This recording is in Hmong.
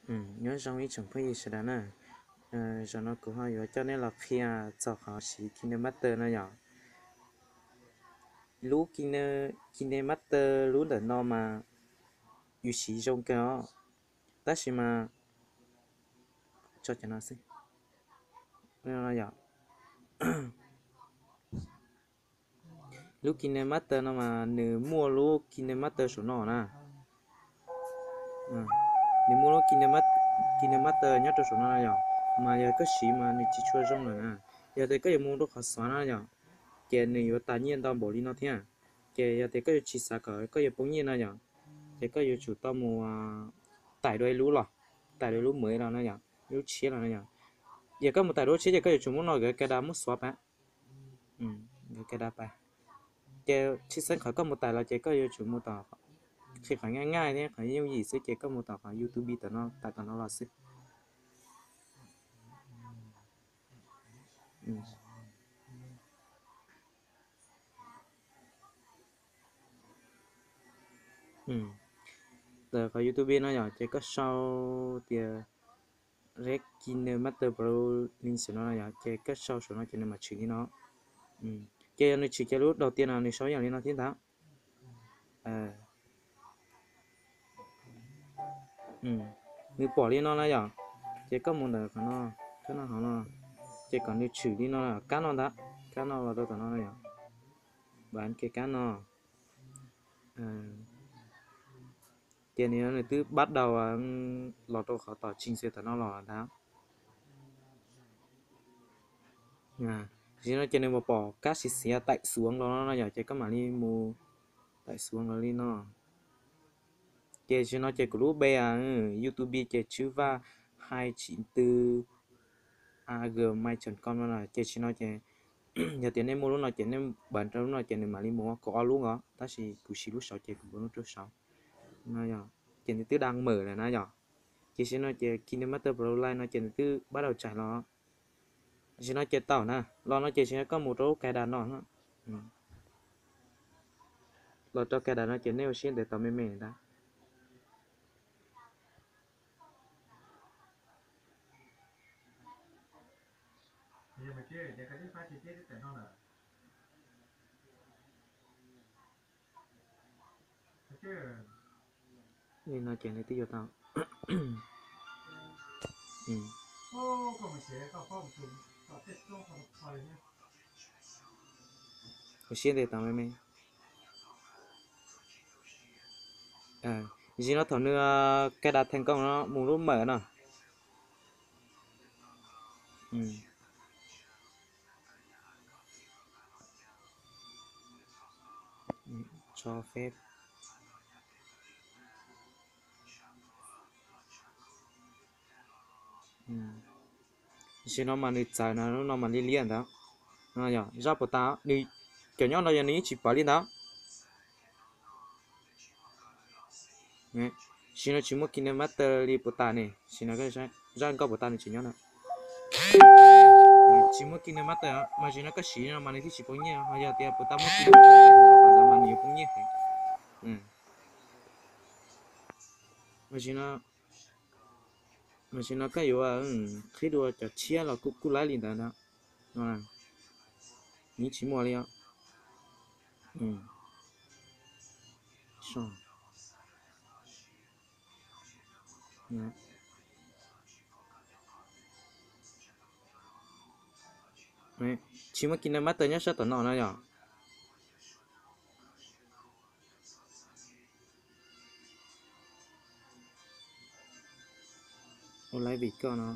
Nyob zoo ib tsoom phooj ywg sawv daws na, zaum no kuv ho yuav coj nej los qhia txog qhov siv KineMaster no yom. Lub KineMaster lub ntawm no mas yus siv zoo kawg os, tab sis mas tso cov no xwb. Lub KineMaster no mas nws muaj lub KineMaster saum no na. Nws muaj lub KineMaster nyob rau saum no na yom, mas yog koj siv mas nws tsis tshua zoo lawm na. Yog tias koj yuav mus rau qhov xav na yom, ces nws yuav tas nyiaj ntau npaum li no thiab. Ces yog tias koj yuav tsis xav kom koj yuav poob nyiaj na yom, ces koj yuav tsum tau mus tais dua ib lub los, tais dua ib lub mawv los na yom, ib lub tshiab los na yom. Yog koj mus tais dua lub tshiab ces koj yuav tsum muab no nkawd cài đặt mus xóa pab, nkawd cài đặt pab. Ces tshwj xeeb qhov koj mus tais los ces koj yuav tsum mus tom, qhia qhov nyaj nyaj thiab qhov yooj yim xwb ces koj mus tom qhov YouTube tom no, tais tom no los xwb. Ntawm qhov YouTube no yom, ces koj sau tias Red KineMaster Pro link saum no yom, ces koj sau saum no ces nws mam tshwm li no. Ces yog nws tshwm ces lub đầu tiên no nws sau ib yam li no thiab ntag. Nws pom li no na yom, ces koj mus ntawm qhov no, koj no hauv no, ces kom nws tshwm li no, kab no ntag, kab no los rau tom no na yom, bấm cái card no. Ces nws, nws twb bắt đầu los rau qhov tom trình duyệt tom no los ntag. Tam sim no ces nws mus pom kab xiv xiav tải xuống los no no yom, ces koj mam li mus tải xuống los li no. Ces tam sim no ces kuv lub npe YouTube ces Tswv Vaj hai chín tư a gmail chấm com no na. Ces tam sim no ces yog tias nej muaj lub no ces nej bấm rau lub no ces nws mam li mus ua kaum ob lub nkaus, tab sis kuv siv lub saud ces kuv ua lub rau saud no yom. Ces nws twb đang mở lawm na yom. Ces tam sim no ces KineMaster Pro Lite no ces nws twb bắt đầu chạy los. Tam sim no ces tau na, los no ces tam sim no koj mus rau lub cài đặt no, los rau cài đặt no ces nej ua siab ntev tos me me ntag. Li no ces nws twb yuav tau. Ua siab ntev tos me me. Tam sim no thaum nws cài đặt thành công no mus lub mở no. Cho phép. Tam sim no mas nws txawv na, lub no mas liab liab ntawd. Zaj puas tas, nws cov nyob no yog nws yeej tsis pawv li ntawd. Tam sim no tsis muaj KineMaster li puas tas ne, tam sim no zaj nkauj puas tas nws tseem nyob na. Tsis muaj KineMaster mas tam sim no koj siv no mas nws thiaj tsis poob nyiaj, ho yog tias puas tas muaj KineMaster mas nws yuav poob nyiaj heev. Tam sim no, tam sim no koj yuav qhib dua cov tshiab los kuj laib li ntawd ntag. Nws tsis muaj li os. Tsis muaj KineMaster nyob sab tom no na yom. Ua laib vim koj no.